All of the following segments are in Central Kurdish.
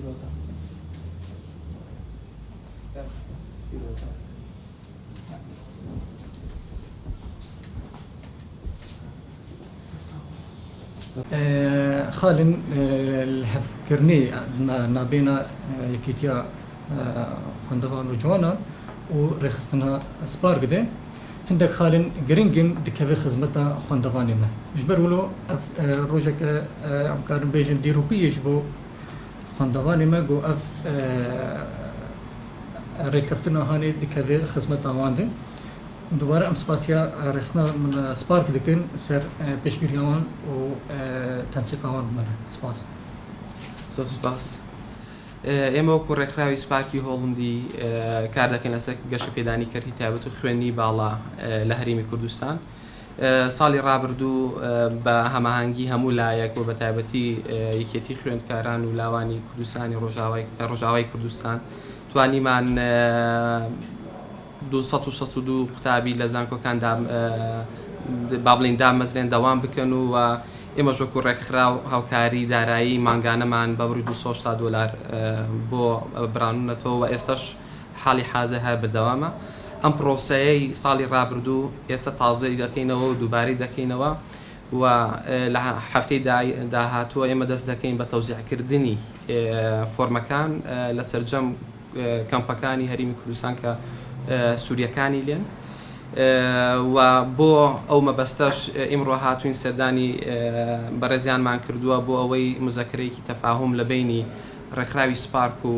پیرۆزە. پیرۆزە. Xalên lihevkirinê nabêna Yekîtiya Xwendevan û Ciwanan û Rêxistina Spark de hindek xalên giring in dikeve xizmeta xwendevanê me. Ji ber wilo ev rojeke em karin bêjin dîrokî ye ji bo xwendevanê me ku ev rêkeftina hanê dikeve xizmeta wan de. Dubare em spasiya rêxistina Spark dikin ser pêşgiriya wan û tensîqa wan bi me re. Spas. Zor spas. ئێمە وەکو ڕێکخراوی سپارکی هۆڵندی کار دەکەین لەسەر گەشەپێدانی کەرتی تایبەت و خوێندنی باڵا لە هەرێمی کوردستان. ساڵی ڕابردوو بە هەماهەنگی هەموو لایەک و بە تایبەتی یەکێتی خوێندکاران و لاوانی کوردستانی ڕۆژاوای کوردستان توانیمان 262 قوتابی لە زانکۆکان با بڵێین دامەزرێن دەوام بکەن و ئێمەش وەکو ڕێکخراو هاوکاری دارایی مانگانەمان بە بڕی 280 دۆلار بۆ برانونەتەوە و ئێستاش حاڵی حازر هەر بەردەوامە. ئەم پرۆسەیەی ساڵی ڕابردوو ئێستا تازەی دەکەینەوە و دووبارەی دەکەینەوە و لە هەفتەی داهاتووە ئێمە دەست دەکەین بە تەوزیعکردنی فۆرمەکان لە سەرجەم کەمپەکانی هەرێمی کوردستان کە سووریەکانی لێن و بۆ ئەو مەبەستەش ئیمڕۆ هاتوین سەردانی بەڕێزیانمان کردووە بۆ ئەوەی مزەکرەیەکی تەفاهوم لە بینی ڕێکخراوی سپارک و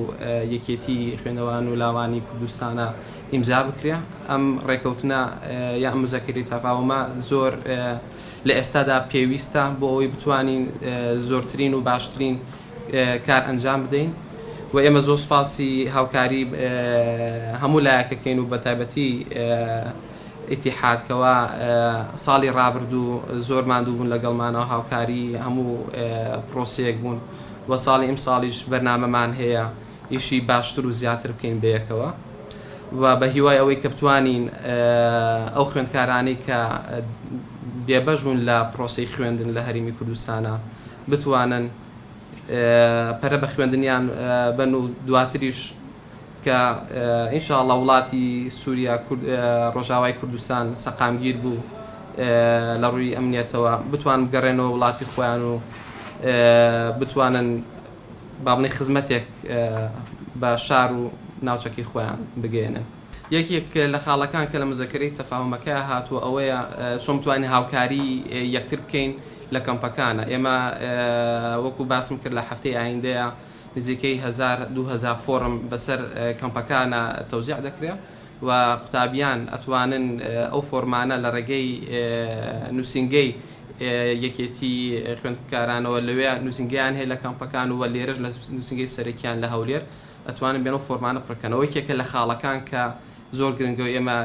یەکێتی خوێندەوان و لاوانی کوردستانە ئیمزا بکرێ. ئەم ڕێکەوتنە یا ئەم مزەکەری تەفاهومە زۆر لە ئێستادا پێویستە بۆ ئەوەی بتوانین زۆرترین و باشترین کار ئەنجام بدەین و ئێمە زۆر سپاسی هاوکاری هەموو لایەکەکەین و بەتایبەتی ئیتیحاد کەوا ساڵی ڕابردوو زۆر ماندوو بوون لەگەڵمانەوە هاوکاری هەموو پرۆسەیەک بوون و ساڵی ئیمساڵیش بەرنامەمان هەیە ئیشی باشتر و زیاتر بکەین بەیەکەوە و بە هیوای ئەوەی کە بتوانین ئەو خوێندکارانەی کە بێبەش بوون لە پرۆسەی خوێندن لە هەرێمی کوردستانە بتوانن پەرە بە خوێندنیان بەن و دواتریش کە ان شاء اللە وڵاتی سوریا ڕۆژاوای کوردستان سەقامگیر بوو لە ڕووی ئەمنیەتەوە بتوان بگەڕێنەوە وڵاتی خۆیان و بتوانن با بڵێین خزمەتێک بە شار و ناوچەکەی خۆیان بگەیەنن. یەکێک لە خاڵەکان کە لە مزەکەرەی تەفاهومەکە هاتووە ئەوەیە چۆن بتوانین هاوکاری یەکتر بکەین لە کەمپەکانە. ئێمە وەکو باسم کرد لە هەفتەی ئایندەیە نزیکەی هەزار 2000 فۆرم بەسەر کەمپەکانە تەوزیع دەکرێ و قوتابیان ئەتوانن ئەو فۆرمانە لە ڕێگەی نووسینگەی یەکێتی خوێندکارانەوە لەوێ نووسینگەیان هەیە لە کەمپەکان و لێرەش لە نووسینگەی سەرەکیان لە هەولێر ئەتوانن بێن ئەو فۆرمانە پڕکەنەوە. یەکێکە لە خاڵەکان کە زۆر گرنگە و ئێمە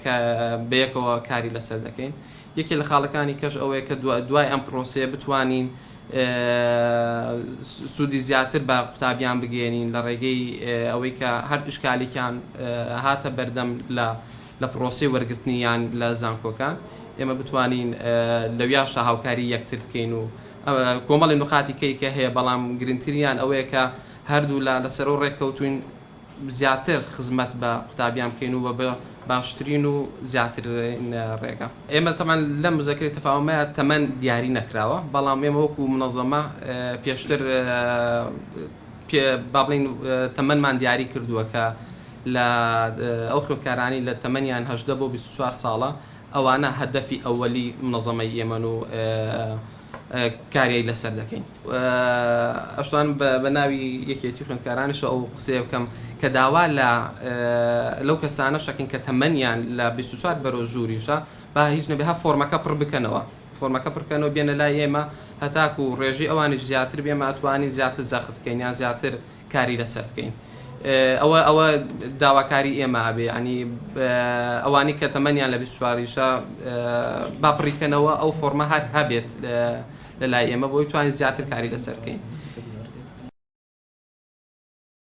کە بەیەکەوە کاری لەسەر دەکەین. یەکێ لە خاڵەکانی کەش ئەوەیە کە دوای ئەم پرۆسەیە بتوانین سوودی زیاتر بە قوتابیان بگەیەنین لە ڕێگەی ئەوەی کە هەر ئیشکالێکیان هاتە بەردەم لە لە پرۆسەی وەرگرتنی یان لە زانکۆکان ئێمە بتوانین لەویاشا هاوکاری یەکتر بکەین و کۆمەڵی نوقاتی کەی کە هەیە بەڵام گرنگتریان ئەوەیە کە هەردوولا لەسەر ئەو ڕێککەوتوین زیاتر خزمەت بە قوتابیان بکەین و بە باشترین و زیاترین ڕێگا. ئێمە تەبعەن لەم مزەکەرەی تەفاهومەیا تەمەن دیاری نەکراوە، بەڵام ئێمە وەکو منەزەمە پێشتر با بڵێین تەمەنمان دیاری کردووە کە لە ئەو خوێندکارانەی لە تەمەنیان 18 بۆ 24 ساڵە ئەوانە هەدەفی ئەوەلی منەزەمەی ئێمەن و کاریی لەسەر دەکەین. ئەشتوانم بە ناوی یەکێتی خوێندکارانیشەوە ئەو قسەیە بکەم کە داوا لە لەو کەسانەش ئەکەین کە تەمەنیان لە 24 بەرەو ژووریشە با هیچ نەبێ هەر فۆرمەکە پڕ بکەنەوە فۆرمەکە پڕکەنەوە بێنە لای ئێمە هەتاکو ڕێژەی ئەوانیش زیاتر بێ ئێمە ئەتوانین زیاتر زەخت بکەین یان زیاتر کاری لەسەر بکەین ئەوە ئەوە داواکاری ئێمە ئەبێ ینی ئەوانی کە تەمەنیان لە 24یشە با پڕیکەنەوە ئەو فۆرمە هەر هەبێت لە لای ئێمە بۆی توانین زیاتر کاری لەسەر بکەین.